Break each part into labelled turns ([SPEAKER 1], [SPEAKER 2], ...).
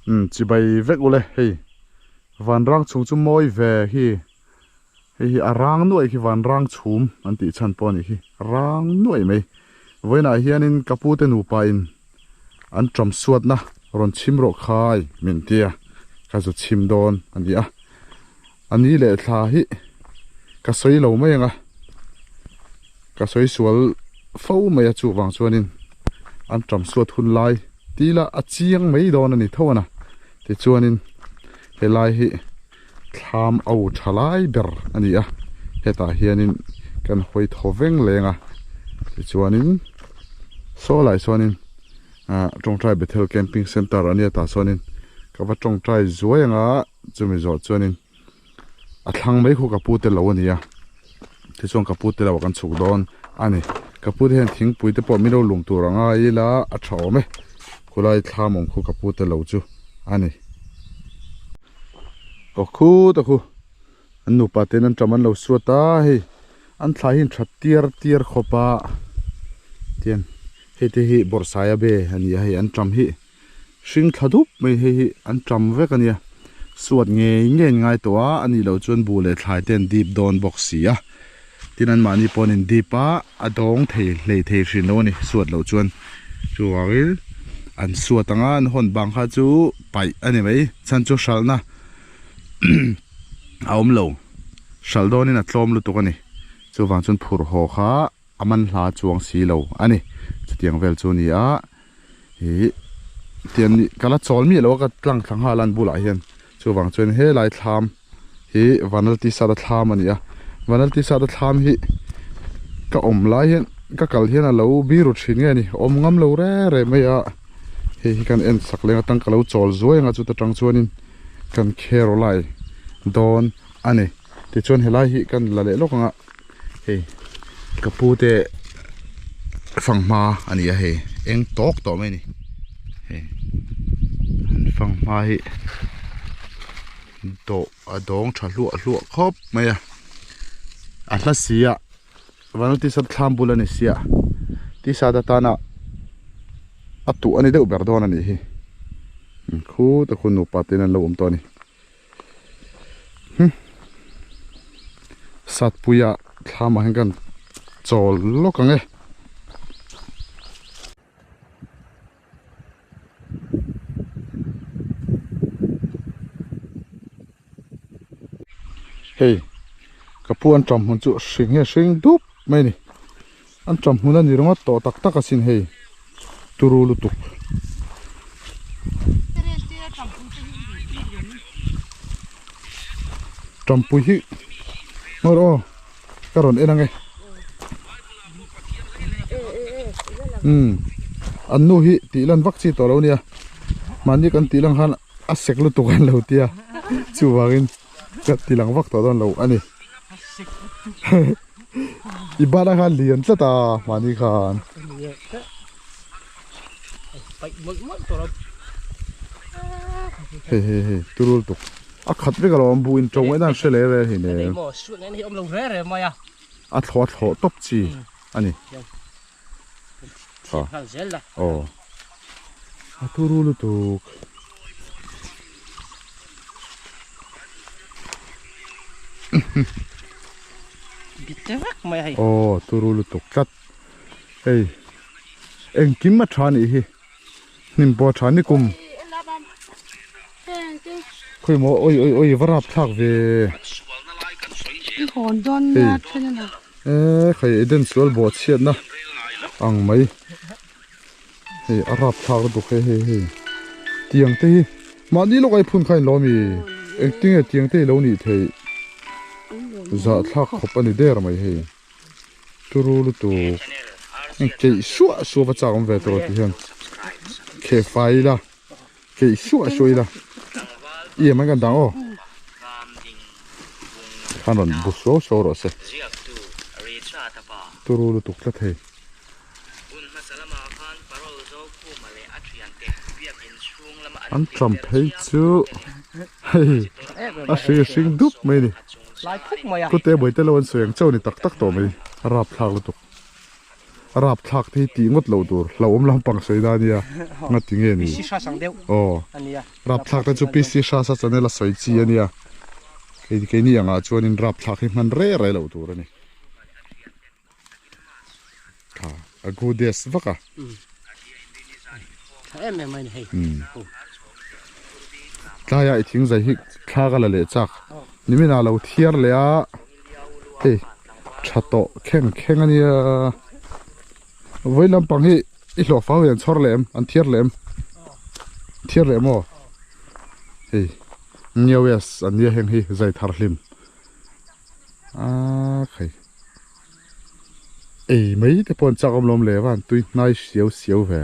[SPEAKER 1] Umm chibai vek ule hei vanrang chhung chu mawi ve hi hei hi a rang nuaih khi vanrang chhum an tih chhan pawh a nih hi rang nuaih mai vawiinah hianin ka pu te nupa in an tawm suatna rawn chhim rawh khai min tia ka zu chhim dawn a ni a a ni leh thla hi ka sawi lo mai ang a ka sawi sual fo mai a chuvang chuanin an tawm suat hun lai tila a chiang mai dawn a ni tho a na tichuanin helai hi thlam au tha lai ber a ni a hetah hianin kan hawi thaw veng leng a tichuanin saw lai sawnin ah tawngtai bethel camping center a nia tah sawnin ka va tawngtai zuai anga chumi zawh chuanin a thlang mai khu ka pu te lo a ni a tichuan ka pu te lo ah kan chhuk dawn a ni ka pu te hian thingpui te pawh min lo lum tur a ngai ila a tha awm e khulai thlam awm khu ka pu te lo chu a ni. Aw khut a khu an nupa ten an ṭam an lo suat a hei an thlai hi an ṭha tiar tiar khawp a tian hei te hi bawrhsai a be a ni a hei an ṭam hi hring thla dup mai hei hi an ṭam vek a nia suat ngei ngei an ngai tawh a a nih loh chuan buh leh thlai te an dip dawn bawk si a tin anmahni pawh an in dip a a dawng thei hlei thei hrin lo a ni suat loh chuan chuvangin an suat ang a an hawn bang kha chu paih a ni mai chhan chu hralhna a awm lo hralh dawnin a tlawm lutuk a ni chuvang chuan phurh haw kha a man hla chuang si lo a ni chutiang vel chu a ni a ih tian ka la chawl miah lo a ka tlang thla nghal a an bulah hian chuvang chuan helai thlam hi vanal t-shirt a thlam a ni a vanal t-shirt a thlam hi ka awm lai hian ka kal hian a lo biru thin nge ni awm ngam lo re re mai a hei hi kan en sak leng atang ka lo chawl zuai anga chuta tang chuanin kan kherawlai dawn a ni tichuan helai hi kan la leh lawk anga hei ka pu te fanghma a ni a hei eng tawk tawh mai a ni hei an fanghma hi dawh a dawng tha hluah hluah khawp mai a a hla si a vanlo tisa thlam bul a ni sia tisa te tana a tuh a ni deuh ber dawn a nih hi khutah khu nupa ten an lo awm tawh a ni. Satpuia thlamah hian kan chawl lawk ang e. Hei ka pu an ṭam hmun chu hring hi a hring dup mai a ni an ṭam hmun a ni ringawt tawh tak tak asin hei turu lutuk. Ṭampui hi ngawi rawh aw ka rawn en ang e umm an nu hi tih lan vak chi tawh lo a nia mahni kan tih lang khan a sek lutuk an lo tia chuvangin ka ti lang vak tawh dawn lo a ni i bana khan lian tlat a mahni khan hei hei hei turul tuk a khat vek alawm bu in to ngaih dan hre leh rel hei nen a thlawh a thlawh tawp chi a ni. Aw a turu lutuk.
[SPEAKER 2] Bit vek mai hei.
[SPEAKER 1] Aw turu lutuk tlat. Hei engkim a tha nih hi. Hnim pawh a tha ni kum. Khawi maw oi oi oi va rap thlak ve. Hei e khai Eden sual bawh chhiatna ang mai. Hei a rap thlak lutuk hei hei hei tiang te hi mahni lawk ai phun kha in lo ami engtinge tiang te hi lo nih theih zah thlak khawp a ni der mai hei turu lutuk keih suah suah va chak awm ve tawh ti hian kheh fai ila keih suah suah ila i em an kan dang aw khan rawn bu suau suau rawh se turu lutuk tlat hei. An tram phei chu hei a hring hring dup mai a ni kute buai te lo an sawi ang chauh a ni tak tak tawh mai a rapthlak lutuk a rapthlak te hi tih ngawt loh tur hlauhawm lampang sawi na ania ngati nge ni aw rapthlak te chu PC Hrasa channel a sawi chi ania keini angah chuanin rapthlak hi hman rei rei loh tur a ni. Tha a goddess vak a.
[SPEAKER 2] Tha em em mai ni hei.
[SPEAKER 1] Tlai a i thing zai hi thla ka la leh chak. Nimin ah lo thiar leh a. Hei tha tawh kheng kheng a nia. Vawi lampang hi i hlawh fau hian chhawr leh em an thiar leh em. Thiar leh maw? Hei Newest an nia heng hi zai thar hlim. A khai. Ei mai te pawh an chak awm lawm le van tui hnai siau siau ve.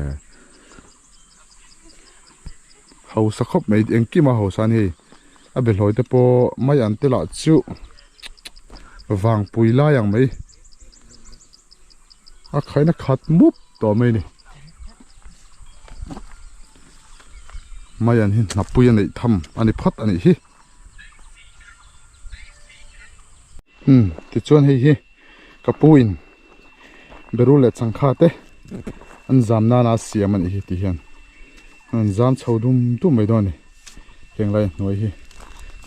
[SPEAKER 1] Hausa khawp mai engkim a hausa a ni hei. A behlawi te pawh mai an te lah chu vangpui lai ang mai. A khaina khat mup tawh mai a ni. Mai an hi hnapui a neih tham a ni phawt a nih hi. Umm tichuan hei hi ka pu in berul leh changkha te an zam nana a siam a nih hi ti hian an zam chho dum dum mai dawn a ni heng lai hnuai hi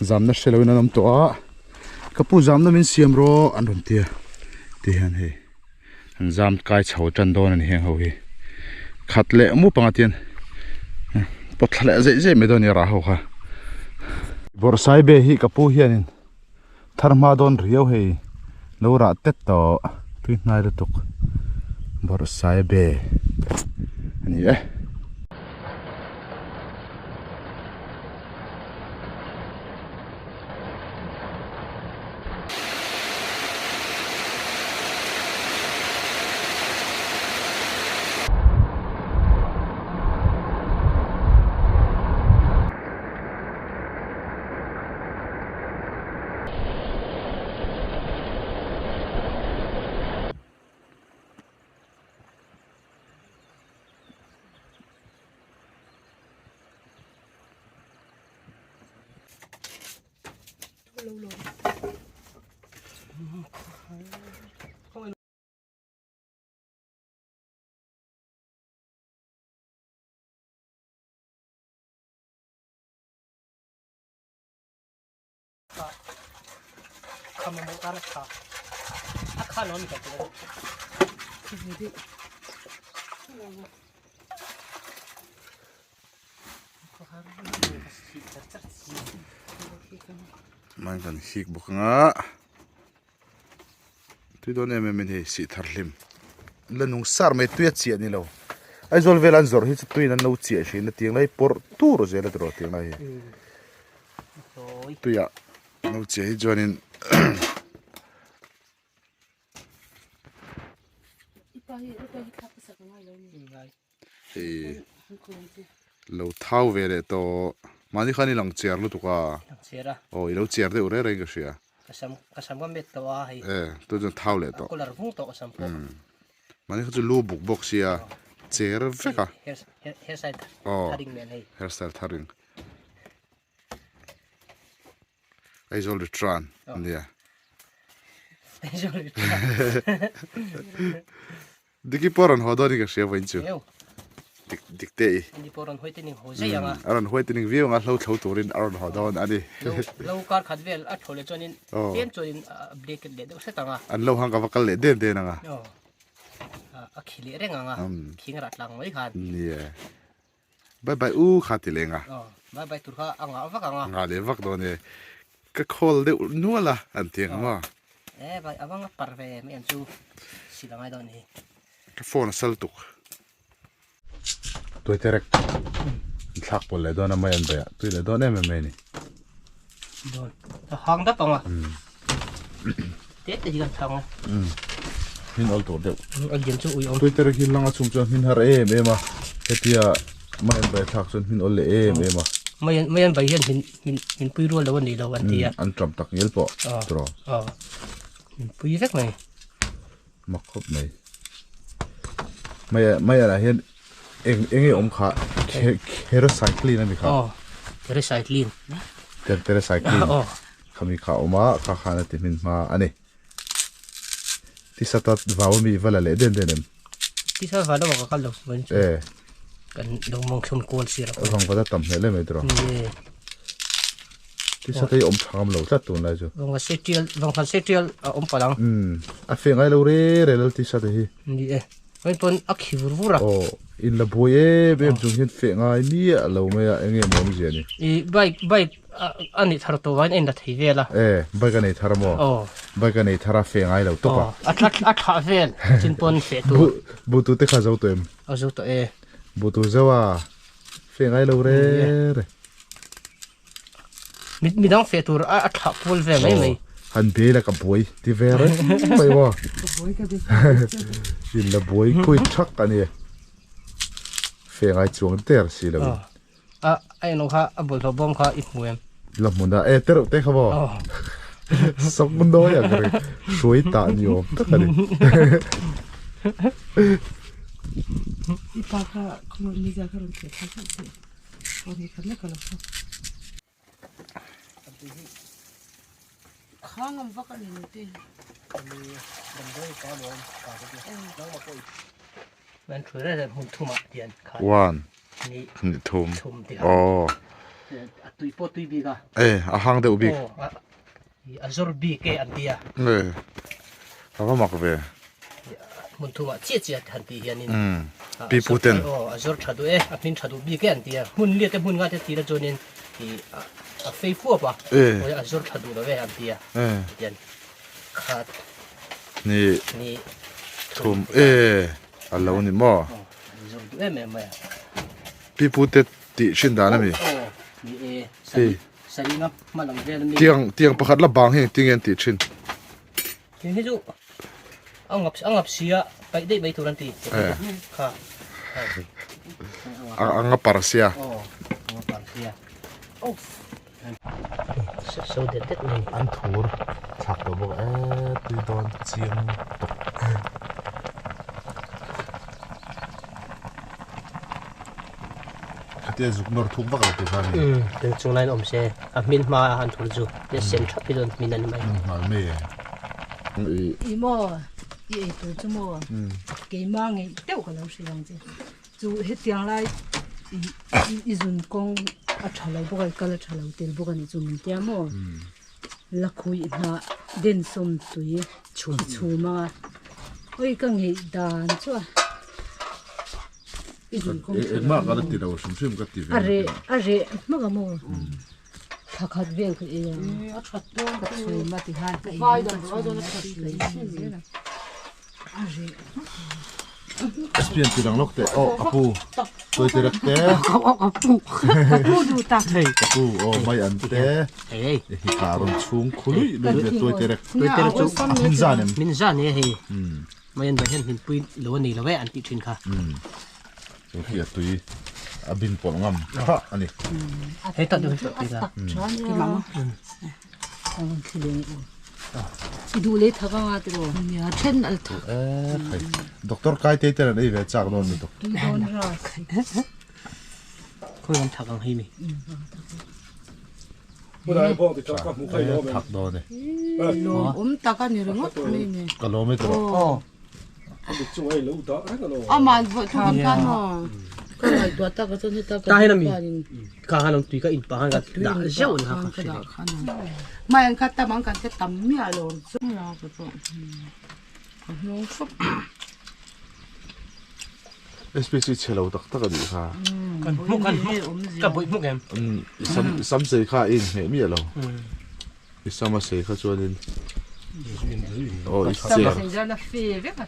[SPEAKER 1] zamna hre loin an awm tawh a ka pu zamna min siam rawh an rawn ti a ti hian hei an zam kai chho tan dawn a ni heng ho hi khat leh mup anga tian pawt thla leh zeih zeih mai dawn a ni a rah ho kha bawrhsai be hi ka pu hianin thar hma dawn riau hei lo rah tet tawh tui hnai lutuk bawrhsai be a ni e. Mai kan hik bawk anga tui dawn em em in hei sih thar hlim la nung sar mai tui a chiah ni lo Aizawl vel an zawrh hi chu tuiin an lo chiah thin a tiang lai pawrh tur zel a tiraw tiang lai hi tuiah an lo chiah hi chuanin Hei lo thau ve leh tawh mahni khan i lang chiar lutuk a aw i lo chiar deuh reng reng ka hria e tun chuan thau leh tawh mahni kha chu lu buk bawk sia cher vek a aw hairstyle thar in Aizawl Ritran ania Diki pawh rawn haw dawn in ka hria vawiin chu. Dik dik te i.
[SPEAKER 2] Ani pawh rawn hawi te ning haw zai ang a.
[SPEAKER 1] A rawn hawi te ning viau ang a, hlo thlo turin a rawn haw dawn a ni.
[SPEAKER 2] Lo lo kar khat vel a thaw leh chuanin tlem chuanin a blanket leh deuh hret ang a.
[SPEAKER 1] An lo hang ka va kal leh den den ang a.
[SPEAKER 2] Aw. A khi leh reng ang a, khing rah tlang mai khan.
[SPEAKER 1] Nia. Bye bye u kha ti leng a.
[SPEAKER 2] Aw, bye bye tur kha a ngah vak ang a.
[SPEAKER 1] Ngah leh vak dawn e. Ka call deuh nual a an ti ang maw.
[SPEAKER 2] E vai a vang a par ve mai ang chu sil a ngai dawn hi.
[SPEAKER 1] Ka phone a sal tuk. Tui te rek an thlak pawlh leh dawn a mai an beih a tui leh dawn em em mai a ni.
[SPEAKER 2] Dawn a hang dap ang a. Te te hi kan thlang a.
[SPEAKER 1] Hmin awl tur deuh.
[SPEAKER 2] A lian chu ui awm.
[SPEAKER 1] Tui te rek hi lang a chhung chuan hmin har em em a. Hetia mai an beih thlak chuan hmin awl leh em em a.
[SPEAKER 2] Mai an mai an beih hian hmin hmin hmin pui rual lo a ni lo an ti a.
[SPEAKER 1] An ṭam tak ngial pawh tawh.
[SPEAKER 2] Aw. Hmin pui vek mai.
[SPEAKER 1] Mak khawp mai. Mai mai ah hian eng eng nge awm kha Keracycline a ni kha.
[SPEAKER 2] Aw Keracycline.
[SPEAKER 1] Keracycline.
[SPEAKER 2] Aw.
[SPEAKER 1] Khami kha a awm a kha khan a ti hmin hma a ni. Tisata vau ami va la leh den den em?
[SPEAKER 2] Tisa vau lamah ka kal lo chuan chu.
[SPEAKER 1] Eh.
[SPEAKER 2] Kan lo mawng thlum kual sir a.
[SPEAKER 1] Vang vata tam hmel em mai tiraw.
[SPEAKER 2] Ni.
[SPEAKER 1] Tisa te hi awm tha ngam lo tlat tun lai chu.
[SPEAKER 2] Vang se tial vang khan se tial a awm palh ang.
[SPEAKER 1] Umm a feh ngai lo re re lal tisa te hi.
[SPEAKER 2] Ni e. Vawiin pawn a khi vur vur a.
[SPEAKER 1] Aw in la buai em em chung hian feh ngai miah lo mai a eng nge maw awmzia ni.
[SPEAKER 2] I bike bike a nei thar tawh vangin a in la thei vel a.
[SPEAKER 1] E bike a nei thar maw?
[SPEAKER 2] Aw.
[SPEAKER 1] Bike a nei thar a feh ngai lo tawp a.
[SPEAKER 2] Aw a thla a thlah vel chin pawn feh tur.
[SPEAKER 1] Bu butu te kha zo tawh em?
[SPEAKER 2] A zo tawh e.
[SPEAKER 1] Butu zo a feh ngai lo re re.
[SPEAKER 2] Midang feh tur a thlah pual ve mai mai.
[SPEAKER 1] Han be la ka buai ti ve reng mai maw. In la buai khawi thak a ni. Feh ngai chuang der si lo in.
[SPEAKER 2] A a eng kha a bawlhhlawh bawm kha i hmu em?
[SPEAKER 1] La hmun a e tereuh te kha maw. Sawk nawi ang ri hruai tah ni awm tak a ni.
[SPEAKER 3] I pa kha khawngaih ni zia kha rawn theh thla zauh teh.
[SPEAKER 1] One ni thum aw e a hang deuh bik e a va mak ve.
[SPEAKER 2] Hmun thumah chiah chiah han tih hianin
[SPEAKER 1] pi pu ten
[SPEAKER 2] aw a zawr tha duh e a hmin tha duh bik e an ti a hmun liat te hmun nga te tira chuanin ih a fei fuap a a zawr tha duh lo e an ti a tian khat
[SPEAKER 1] ni
[SPEAKER 2] ni
[SPEAKER 1] thum e a lo ni maw
[SPEAKER 2] an zawr duh em em mai a
[SPEAKER 1] pi pu te tih hrin dan a mi
[SPEAKER 2] aw ni e sari sari nga hma lam vel a mi
[SPEAKER 1] tiang tiang pakhat la bang hi engtin nge an tih thin.
[SPEAKER 2] Thing hi chu a ngap a ngap sia paih daih mai tur an ti kha
[SPEAKER 1] a nga par sia
[SPEAKER 2] aw a nga par sia so det det mai
[SPEAKER 1] an thur thlak tawh bawk e tui dawn chiang tawk khatia zuk nawr thuk vak lo tur kha a ni
[SPEAKER 2] tun chung laiin awm se a hmin hma a han thur chu tia sen thap hi chuan hmin a ni mai
[SPEAKER 1] nghal mai e
[SPEAKER 3] I maw i ei tur chu maw keima ngeih deuh ka lo hrilh ang che chu hetiang lai i zun kawng a tha lo bawk a i kal a tha lo tel bawk a nih chu min tia maw lakhuih hnah densawm tui chhum chhum a oi ka ngeih dan chu a.
[SPEAKER 1] Engmah ka la ti lo hrim hrim ka ti ve
[SPEAKER 3] a reh a reh hmak a maw thla khat vel ka ei ang a that dawn ka chhum a ti khan ka ei ka chhum a ti ka ei zel a a reh hmak
[SPEAKER 1] Espian ti dang lawk teh aw ka pu tuai ti rek te
[SPEAKER 3] ka pu ka pu duh tak
[SPEAKER 1] hei ka pu aw mai an te
[SPEAKER 2] hei
[SPEAKER 1] hi ka rawn chhung khului lui ve tuai ti rek
[SPEAKER 2] tuai ti rek chu
[SPEAKER 1] min zan em
[SPEAKER 2] min zan e hei Mai an vai hian hminpui lo a nei lo e an tih thin kha.
[SPEAKER 1] Chu khi a tui a bin pawlh ngam tha a ni.
[SPEAKER 2] Hei tak deuh hi tih la.
[SPEAKER 3] I duh lei thak anga tiraw. Nia then al thak.
[SPEAKER 1] Khai doctor kai te ten an ei ve chak dawn lutuk.
[SPEAKER 3] Tui dawn ras.
[SPEAKER 2] Khawi an thak ang hei mi.
[SPEAKER 1] Thak dawn e.
[SPEAKER 3] Lawm tak a ni ringawt mai ni.
[SPEAKER 1] Ka lawm e tiraw.
[SPEAKER 3] Aman vawih thak kan maw.
[SPEAKER 4] Ka ngaihtuah tak a chuan heta
[SPEAKER 2] ka ka han tui ka in pa han ka dah zeuh ni
[SPEAKER 4] kha ka mai an kha tam ang kan te tam miah lo chu la ka pawh ka hnung fawp
[SPEAKER 1] SPC chhe lo tak tak a nih kha
[SPEAKER 2] kan hmu kan hmu ka bawih hmuk em
[SPEAKER 1] sam sam sei kha in hmeh miah lo i sama sei kha chuanin aw i cher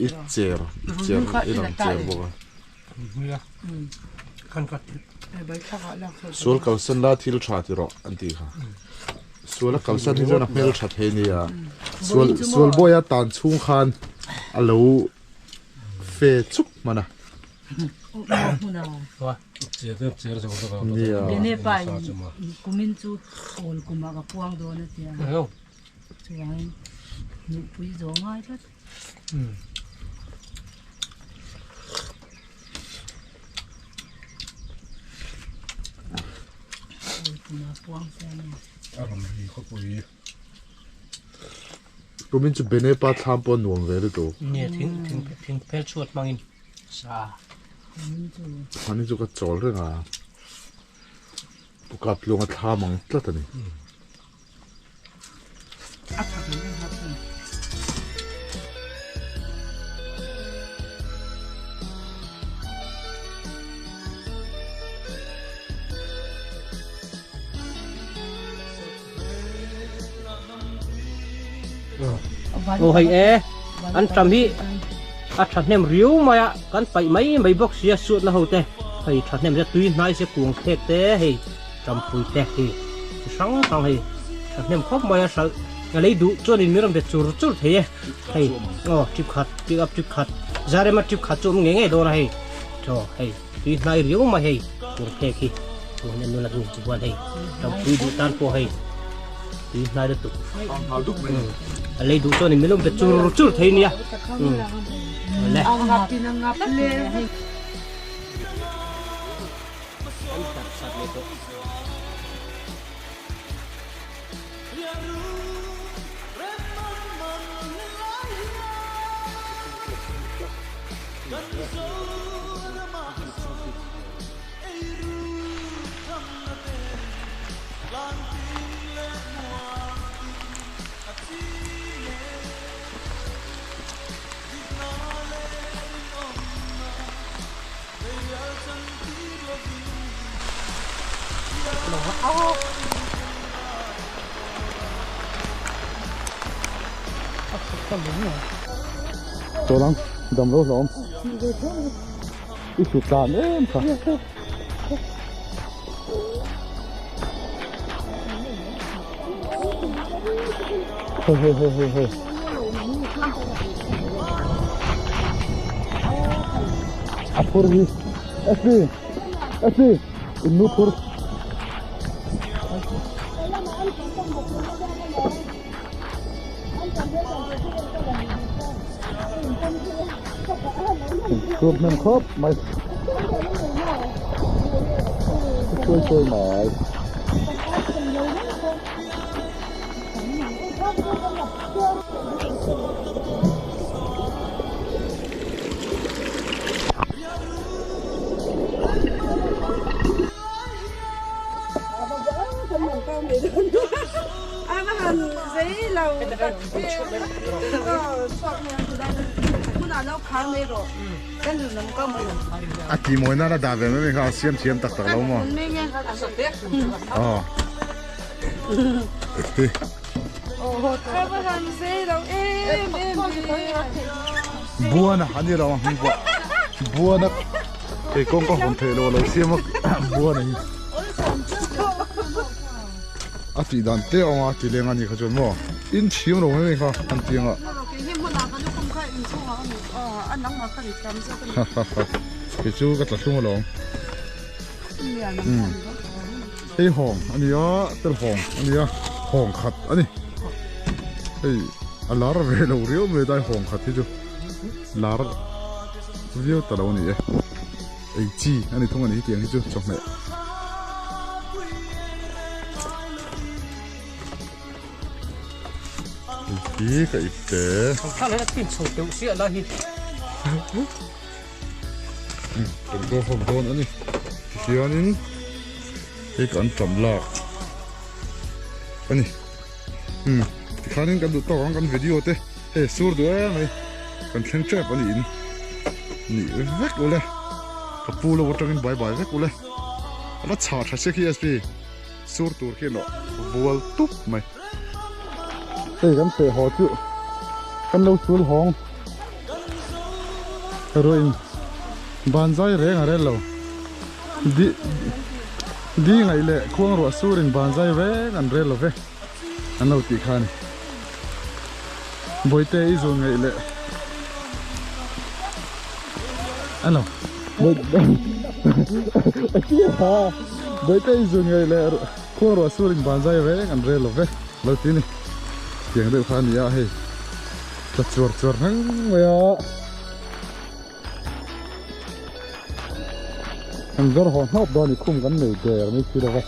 [SPEAKER 1] i cher i cher i lang cher bawk a Sual kalsan la thil tha ti rawh an tih kha. Sual a kalsan hi chuan a hmel tha thei nia. Sual sual bawi a tan chhung khan a lo fe chuk hman a. Nia.
[SPEAKER 3] Kumin chu awl kumah ka puang dawn a tia. Chuan nupui zawng ngai tlat.
[SPEAKER 1] Kumin chu Bene pa thlam pawh nuam ve lutuk.
[SPEAKER 2] Nia thing thing thing phel chhuat hmangin sa.
[SPEAKER 1] Ani chu ka chawl reng a. Pu kap tluang a thlam ang tlat a ni.
[SPEAKER 2] Aw hei e an tam hi a thahnem riau mai a kan paih mai mai bawk sia suatna ho te hei thahnem te tui hnai se kung thlek te hei tampui te hi chi hrang hrang hei thahnem khawp mai a hralh a lei duh chuanin mi rawn be chur chur thei e hei aw trip khat pick up trip khat zarema trip khat chu a awm ngei ngei dawn a hei chaw hei tui hnai riau mai hei kung thlek hi tun hian nula hnu chu chuan hei tampui duh tan pawh hei tui hnai lutuk a lei duh chuanin min rawn be chur chur thei nia le. An darh sat leh tawh.
[SPEAKER 1] Chaw lang dam lo hlawm i hlut tlan em kha. Hei hei hei hei hei. A phur hi Ashley Ashley in nu phur. Phur hnem khawp mai. Chuai chuai mai. A ti mawi nana dah ve mai mai kha a siam thiam tak tak lo maw? Aw. Buana ani lo ang hming pawh buana kei kawng ka hawn theih lo lo siam a buana hi a tih dan te awm a ti leng ani kha chuan maw in thiam lo mai mai kha an ti anga kei chu ka tla thlung alawm Hei hawng a ni a, tel hawng a ni a, hawng khat a ni. Hei a lar ve lo riau mai dai hawng khat hi chu lar viau ta lo a ni e. Ei chi a ni thung a ni hetiang hi chu chawhmeh. Hei hi ka ip te.
[SPEAKER 2] Thla leh a tin chho teuh siah lai hi.
[SPEAKER 1] Kan go home dawn a ni. Tihianin hei ka anṭam lak a ni. Umm tikhanin kan duh tawk ang kan video te hei sur duh em mai kan thleng tep a ni in nih vek ule ka pu lo atangin bye bye vek ule a la chhah tha se khi sp sur tur khi lo vual tup mai hei kan feh haw chu kan lo sul hawng ruih in ban zai reng a rel lo di di ngaih leh khuang ruah sur in ban zai reng an rel lo ve an lo tih kha a ni bawihte i zun ngaih leh a lo bawihte i zun ngaih leh khuang ruah sur in ban zai reng an rel lo ve lo ti ni tiang deuh kha a ni a hei tla chuar chuar reng mai a. Kan zawr haw hnawp dawn i khum kan nei der mai si lo va.